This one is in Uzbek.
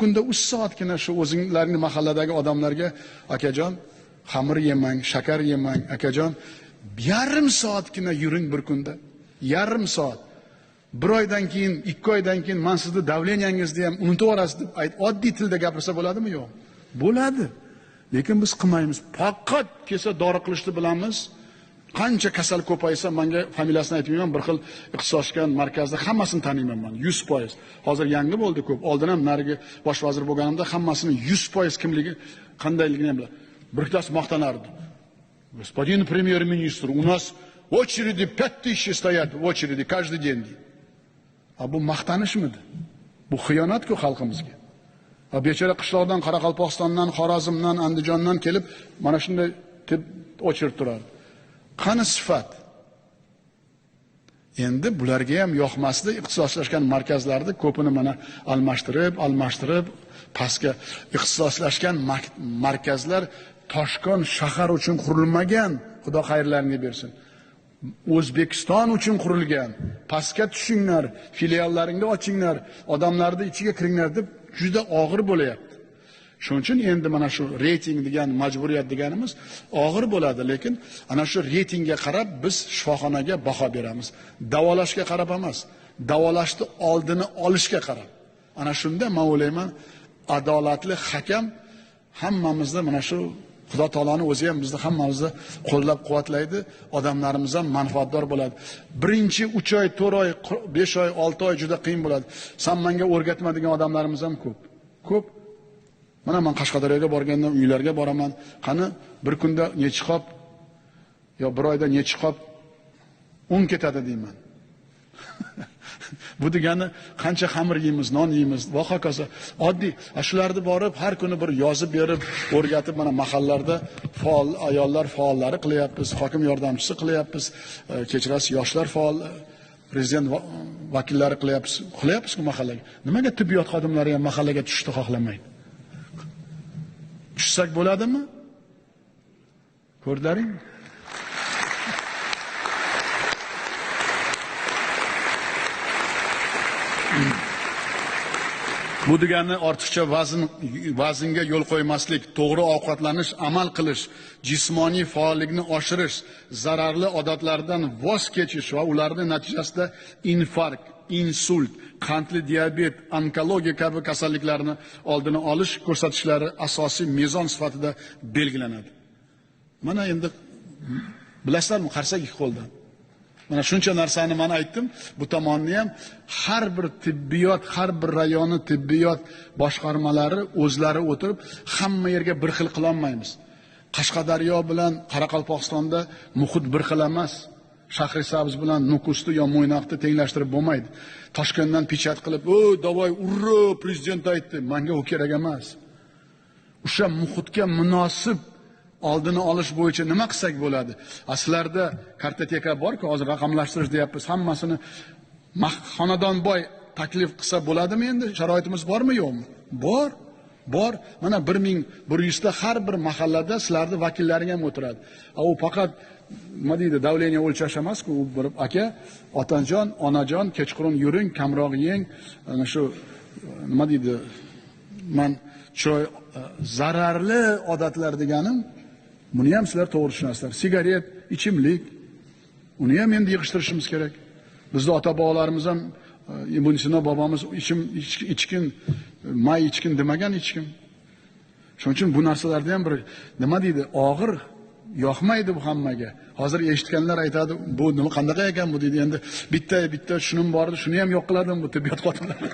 Kunda 3 soatgina shu o'zinglarning mahalladagi odamlarga akajon xamir yemang, shakar yemang, akajon yarim soatgina yuring bir kunda. Yarim soat. Bir oydan keyin, 2 oydan keyin men sizni davleniyangizni ham unutib yuborasiz deb ayt, oddiy tilda gapirsa bo'ladimi, yo'q? Bo'ladi. Lekin biz qilmaymiz. Faqat kelsa dori qilishni bilamiz. Qancha kasal ko'paysa, menga familiyasini aytmayman, bir xil ixtisoslashgan markazda hammasini taniyman men, 100%. Hozir yangi bo'ldi ko'p. Oldin ham narigi bosh vazir bo'lganimda hammasini 100% kimligi, qandayligini ham bilaman. Birtasi maqtanardi. Господин премьер-министр, у нас очереди 5000 стоят в очереди каждый день. A bu maqtanishmidi? Bu xiyonat-ku xalqimizga. A bechora qishloqdan, Qoraqalpog'istondan, Xorazmdan, Andijondan kelib mana shunday очередь turardi. Qani sifat? Endi bularga ham yoqmasdi, ixtisoslashgan markazlarda ko'pini mana almashtirib pastga ixtisoslashgan markazlar Toshkent shahar uchun qurilmagan, Xudo xayrlarini bersin. O'zbekiston uchun qurilgan. Pastga tushinglar, filiallaringni ochinglar, odamlarni ichiga kiringlar deb juda og'ir bo'layapti. Shuning uchun endi mana shu reyting degan majburiyat deganimiz og'ir bo'ladi, lekin ana shu reytingga qarab biz shifoxonaga baho beramiz. Davolashga qarab emas, davolashni oldini olishga qarab. Ana shunda men o'ylayman, adolatli hakam hammamizni mana shu Xudo taoloning o'zi ham bizni hammamizni qo'llab-quvvatlaydi, odamlarimiz ham manfaatdor bo'ladi. Birinchi 3 oy, 4 oy, 5 oy, 6 oy juda qiyin bo'ladi. San menga o'rgatma degan odamlarimiz ham ko'p. Ko'p. Mana men Qashqadaryoga borganda uylarga boraman. Qani bir kunda necha qop yo bir oyda necha qop un ketadi deyman. Bu degani qancha xamir yeymiz, non yeymiz va hokazo. Oddiy shularni borib har kuni bir yozib berib, o'rgatib mana mahallalarda faol ayollar faollari qilyapmiz, hokim yordamchisi qilyapmiz, kechirasiz yoshlar faol prezident vakillari qilyapmiz, qilyapmiz-ku mahallaga. Nimaga tibbiyot xodimlari ham mahallaga tushishni xohlamaydi? Tushsak bo'ladimi? Ko'rdilaring? Bu degani ortiqcha vaznga yo'l qo'ymaslik, to'g'ri ovqatlanish, amal qilish, jismoniy faollikni oshirish, zararli odatlardan voz kechish va ularning natijasida infarkt, insult, qandli diabet, onkologiya kabi kasalliklarni oldini olish ko'rsatkichlari asosiy mezon sifatida belgilanadi. Mana endi bilasizlarmi, qarsak ikki qo'ldan. Mana shuncha narsani men aytdim, bu tomonni ham har bir tibbiyot, har bir rayoni tibbiyot boshqarmalari o'zlari o'tirib hamma yerga bir xil qila olmaymiz. Qashqadaryo bilan Qoraqalpog'istonda muhit bir xil emas. Shahrisabz bilan Nukusni yo Mo'ynoqni tenglashtirib bo'lmaydi. Toshkentdan pechat qilib, "O, davay, urra, prezident aytdi." Menga u kerak emas. O'sha muhitga munosib oldini olish bo'yicha nima qilsak bo'ladi? Aslarda kartoteka bor-ku, hozir raqamlashtirish deyapmiz, hammasini xonadonboy taklif qilsa bo'ladimi endi? Sharoitimiz bormi, yo'qmi? Bor. Bor. Mana 1100 ta har bir mahallada sizlarning vakillaring ham o'tiradi. U faqat nima deydi, davleniya o'lchash emas-ku, u bir aka, otajon, onajon, kechqurun yuring, kamroq yeng, ana shu nima deydi, man choy zararli odatlar deganim, buni ham sizlar to'g'ri tushunasizlar. Sigaret, ichimlik, uni ham endi yig'ishtirishimiz kerak. Bizni ota-bobolarimiz ham Ibn Sino bobomiz ichkin, may ichkin demagan hech kim. Shuning uchun bu narsalarda ham bir nima deydi, og'ir yoqmaydi bu hammaga. Hozir eshitganlar aytadi, bu nima qandaqa ekan bu deydi. Endi bitta-bitta shunim bor edi, shuni ham yo'q qiladim bu tibbiyot xodimlari.